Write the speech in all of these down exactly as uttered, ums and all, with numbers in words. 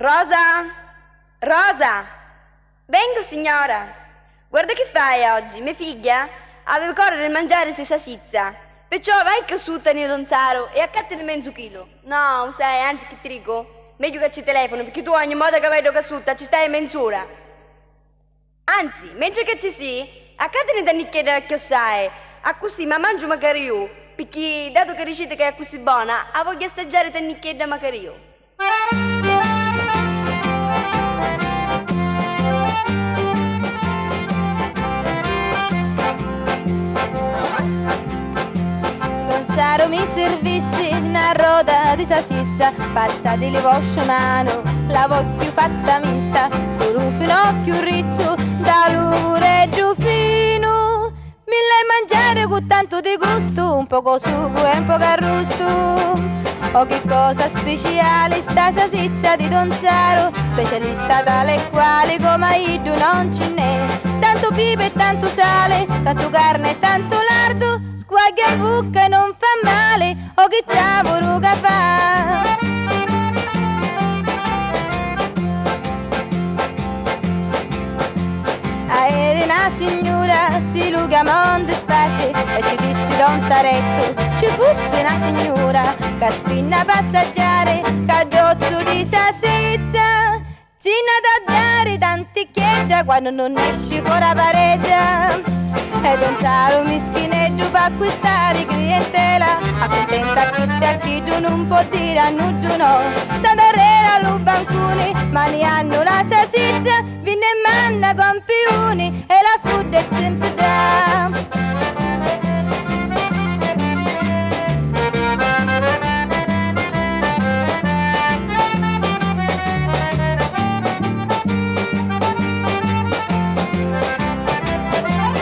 Rosa! Rosa! Vengo, signora! Guarda chi fai oggi, me figghia havi correre e mangiarisi sasizza, perciò vai ccà sutta ni don Saru e accattini menzu chilu. No, u sai, anzi chi ti dicu? Megghiu ca ci telefonu, picchì tu ogni vota ca vai ddoca sutta ci stai menz'ura. Anzi, mentri ca ci si, accattini tannicchiedda cchiossai, accussì ma mangiu macari iu, picchì datu ca diciti ca è accussì bona, a vogghiu assaggiari tannicchiedda macari iu. Don Saru mi sirvissi na roda di sasizza fatta di li vostri manu, la vogghiu fatta mista, cu lu finocchiu rizzu nta lu mureddu finu. Mi l'hai mangiari cu tantu di gustu, un pocu sucu e un pocu arrustu. Oh, chi cosa spiciali sta sasizza di Don Saru, specialista tale e quali comu a iddu non ci n'è. Tantu pipi e tantu sali, tantu carni e tantu lardu, squagghia in vucca e non fa mali, o chi ci avuru ca fa? Aeri na signura si lu chiamò 'n dispatti e ci dissi: Don Sarettu, ci fussi na signura ca spinna passaggiari ca giozzu di sasizza. Ci n'ha da dari tanticchiedda quannu nun nesci fora paredda. E Don Saru mischineddu p'acquistari clientela, accuntenta a chistu e a chiddu, nun pò diri a nuddu no. Sta darrera a lu bancuni, maniannu la sasizza, vinni e manna campiuni e la fudda e timpiddà.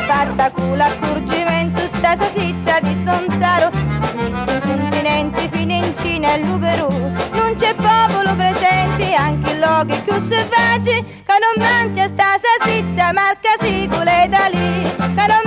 Fatta cu l'accurgimentu sta sasizza di Don Saru, sparnissi 'n cuntinenti finu in Cina e lu Perù. Nun c'è populu presenti, anchi lochi cchiù selvaggi, ca non mancia sta sasizza, marca sicula e da lì, ca non